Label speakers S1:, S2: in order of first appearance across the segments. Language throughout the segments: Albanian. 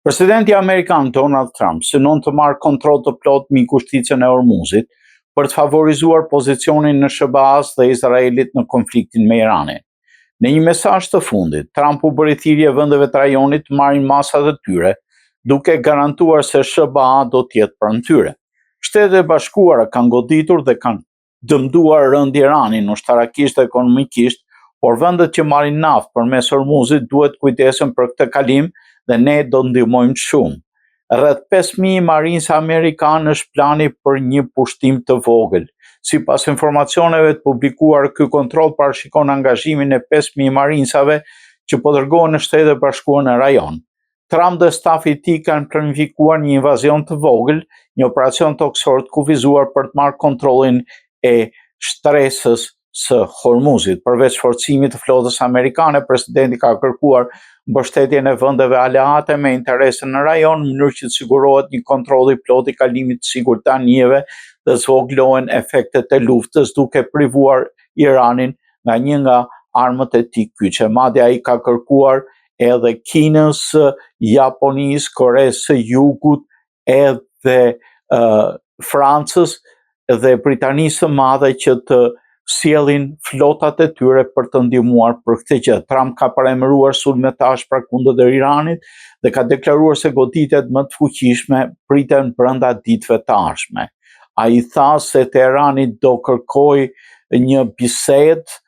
S1: Presidenti amerikan Donald Trump synon të marrë kontroll të plotë mbi ngushticën e Hormuzit për të favorizuar pozicionin e SHBA-s dhe Izraelit në konfliktin me Iranin. Në një mesazh të fundit, Trump u bëri thirrje vendeve të rajonit të marrin masat e tyre, duke garantuar se SHBA do të jetë pranë tyre. Shtetet e Bashkuara kanë goditur dhe kanë dëmtuar rëndë Iranin ushtarakisht dhe ekonomikisht, por vendet që marrin naftë përmes Hormuzit duhet të kujdesen për këtë kalim dhe ne do të ndihmojmë shumë. Rreth 5.000 marins amerikanë është plani për një pushtim të vogël. Sipas informacioneve të publikuar, ky kontroll parashikon angazhimin e 5.000 marinsave që po dërgohen në Shtetet e Bashkuara në rajon. Trump dhe stafi i tij kanë planifikuar një invazion të vogël, një operacion tokësor të kufizuar për të marrë kontrollin e shtresës së Hormuzit. Përveç forcimit të flotës amerikane, presidenti ka kërkuar mbështetjen e vendeve aleate me interese në rajon, në mënyrë që të sigurohet një kontroll i plotë i kalimit të sigurt të anijeve dhe zvogëlohen efektet e luftës duke privuar Iranin nga një nga armët e tij kyçe. Madje ai ka kërkuar edhe Kinës, Japonisë, Koresë së Jugut, edhe uh, Francës dhe Britanisë së Madhe që të sjellin flotat e tyre për të ndihmuar për këtë gjë. Trump ka paralajmëruar sulme të ashpra kundër Iranit dhe ka deklaruar se goditjet më të fuqishme priten brenda ditëve të ardhshme. Ai tha se Teherani do kërkojë një bisedë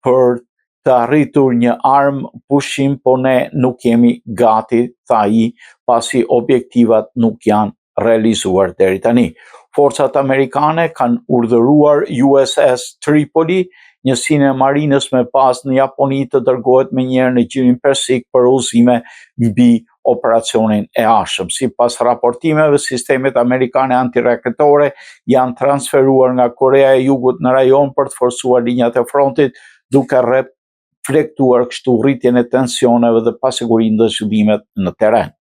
S1: për të arritur një armëpushim, po ne nuk jemi gati, tha ai, pasi objektivat nuk janë realizuar deri tani. Forcat amerikane kanë urdhëruar USS Tripoli, njësinë e marinës me bazë në Japoni të dërgohet menjëherë në Gjirin Persik për udhëzime mbi operacionin e ardhshëm. Sipas raportimeve, sistemet amerikane antiraketore janë transferuar nga Korea e Jugut në rajon për të forcuar linjat e frontit, duke reflektuar kështu rritjen e tensioneve dhe pasigurinë dhe zhvillimet në terren.